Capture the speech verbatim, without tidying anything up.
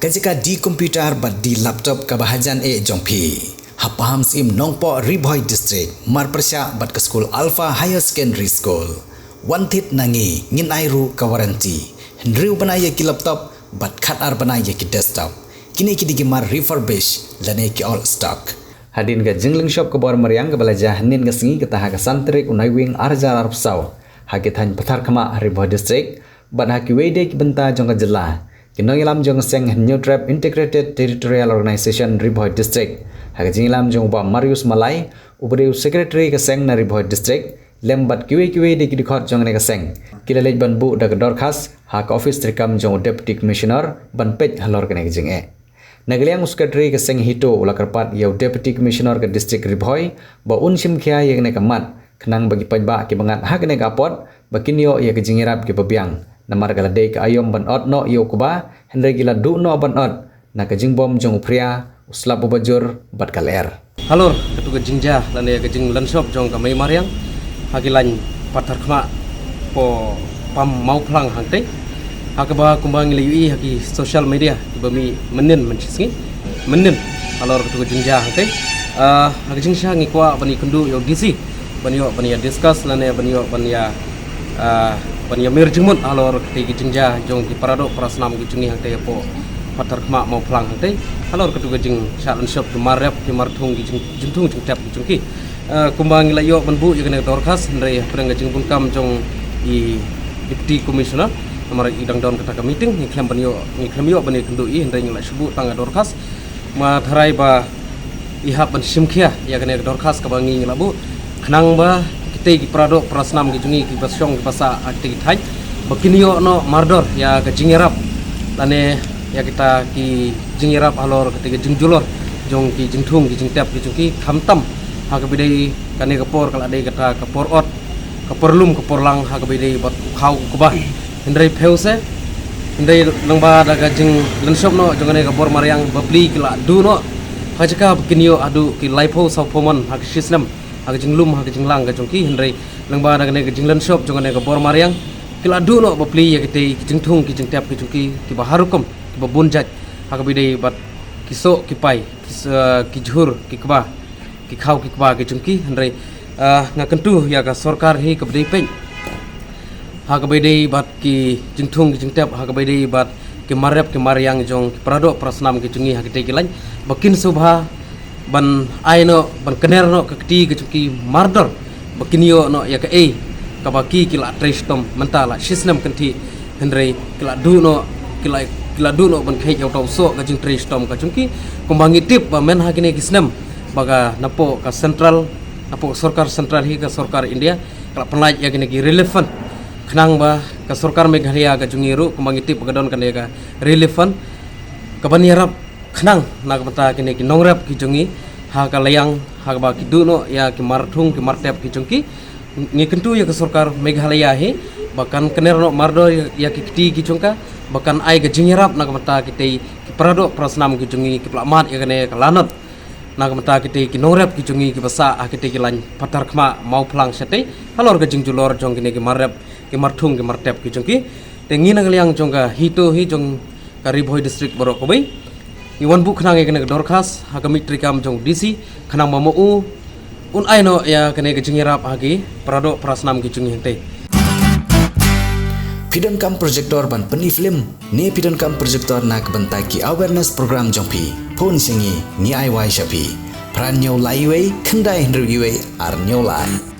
Ka jaka de computer bad de laptop kaba hajan eh jong phi. Ha Pahamsyiem Nongpoh, Ri Bhoi District, marpyrshah bad ka skul Alpha Higher Secondary School, wan thied na ngi, ngin ai ruh ka warranty. Hynriew bnai ïa ki laptop bad khatar bnai ïa ki desktop. Kine ki dei ki mar refurbish lane ki old stock. Hadien ka jinglynshop ka bor mariang kaba la jia hynnin ka sngi, kata ha ka san tarik u Naiwieng ar hajar arphew saw, ha ki thaiñ Patharkhmah, Ri Bhoi District, bad ha kiwei de ki bynta jong ka jylla, ki nongïalam jong ka seng Hynñiewtrep Integrated Territorial Organization, Ri Bhoi District, ha ka jingïalam jong u Bah Marius Malai, uba dei u Secretary ka seng na Ri Bhoi District, lem bad kiwei kiwei de ki dkhot jong kane ka seng, ki la leit ban buh da ka dorkhas ha ka ophis treikam jong u Deputy Commissioner ban peit halor kane ka jingeh. Na ka liang u Secretary ka seng HITO u la kyrpad ïa u Deputy Commissioner ka District Ri Bhoi ba un shim khia ïa kane ka mat, khnang ba ki paidbah kiba ngat ha kane ka apot ba kin ïoh ïa ka jingïarap kaba biang. Namar ka la dei ka aïom ban ot noh ïa u kba, hynrei ki la duh noh ban ot na ka jingbom jong u phria, u slap uba jur bad ka lyer. Halor katu ka jingjia lane ka jinglynshop jong ka mei mariang ha ki laiñ Patharkhmah Poh Pam Mawphlang hangtei, ha kaba kumba ngi la ïohi ha ki social media kiba mih mynnin mynshisngi mynnin halor katu ka jingjia hangtei. Ah, ha ka jingshisha ngi kwah ban ïakynduh ïa u DC ban ïoh ban ïa discuss lane ban ïoh ban ïa, ah, ban ïa mir jingmut halor kata ka jingjia jong ki paradoh parasnam ki jong ngi hangtei hapoh Patharkhmah Mawphlang hangtei halor katu ka jingshah lynshop ki mar rep ki mar thung ki jing, jingthung jingtep ki jong ki. Ah, kumba ngi la ïoh ban buh ïa kane ka dorkhas, hynrei hapdeng ka jingbun kam jong i Deputy Commissioner, namar i dang don kata ka meeting, ngi khlem ban ïoh, ngi khlem ïoh ban ïakynduh ïa i, hynrei ngi la shu buh tang ka dorkhas. Ma tharai ba i hap ban shim khia ïa kane ka dorkhas kaba ngi ngi la buh, khnang ba kitei ki paradoh parasnam ki jong ngi kiba shong kiba sah ha kitei ki thaiñ ba kin ïoh noh mardor ïa ka jingïarap lane ïa kita ki jingïarap halor kitei ki jingjulor jong ki jingthung ki jingtep ki jong ki, khamtam ha kaba dei kane ka por ka la dei kata ka por ot, ka por lum ka por lang ha kaba dei bad u khaw u kba. Hynrei phew se, hynrei lyngba da ka jinglynshop noh jong kane ka bor mariang bapli ki la duh noh ha jaka ba kin ïoh haduh ki laiphew sawphew mon ha ka shisnem ha ka jinglum ha ka jinglang ka jong ki, hynrei lyngba da kane ka jinglynshop jong kane ka bor mariang ki la duh noh bapli ïa kitei ki jingthung ki jingtep ki jong ki kiba har rukom, kiba bun jait ha kaba dei bad ki soh ki pai, ki s-, ki jhur ki kba, ki khaw ki kba ki jong ki, hynrei, ah, nga kyntu ïa ka sorkar hi kaba dei peit ha kaba dei bad ki jingthung ki jingtep ha kaba dei bad ki mar rep ki mar riang jong ki paradoh parasnam ki jong ngi ha kitei ki laiñ ba kin sngewbha ban ai noh, ban kner noh ka kti ka jong ki mardor ba kin ïoh noh ïa kaei kaba ki ki la trei shitom mynta la shisnem kynthih, hynrei ki la duh noh, ki la, ki la duh noh ban kheit ïa uta u soh ka jingtrei shitom ka jong ki. Kumba ngi tip ba mynha kine ki snem ba ka napoh ka central, napoh sorkar central hi ka sorkar India ka la pynlait ïa kine ki relief fund khnang ba ka sorkar Meghalaya ka jong ngi ruh kumba ngi tip ba ka don kane ka relief fund kaban ïarap khnang na ka bynta kine ki nongrep ki jong ngi ha ka liang ha kaba ki duh noh ïa ki mar thung ki mar tep ki jong ki. Ngi kyntu ïa ka sorkar Meghalaya hi ba kan kner noh mardor ïa ki kti ki jong ka ba kan ai ka jingïarap na ka bynta kitei ki paradoh parasnam ki jong ngi kiba la mad ïa kane ka lanot na ka bynta kitei ki nongrep ki jong ngi kiba sah ha kitei ki laiñ Patharkhmah Mawphlang shatei halor ka jingjulor jong kine ki mar rep ki mar thung ki mar tep ki jong ki. Te ngi na ka liang jong ka HITO hi jong ka Ri Bhoi District baroh kawei ngi wan buh khnang ïa kane ka dorkhas ha ka miet treikam jong u DC khnang ba ma u un ai noh ïa kane ka jingïarap ha ki paradoh parasnam ki jong ngi hangtei. Phi donkam projector ban pyni film ne phi donkam projector na ka bynta ki awareness program jong phi? Phone sha ngi, ngi ai wai sha phi. Phra hynñiew lai wei, khyndai hynriew wei, ar hynñiew lai.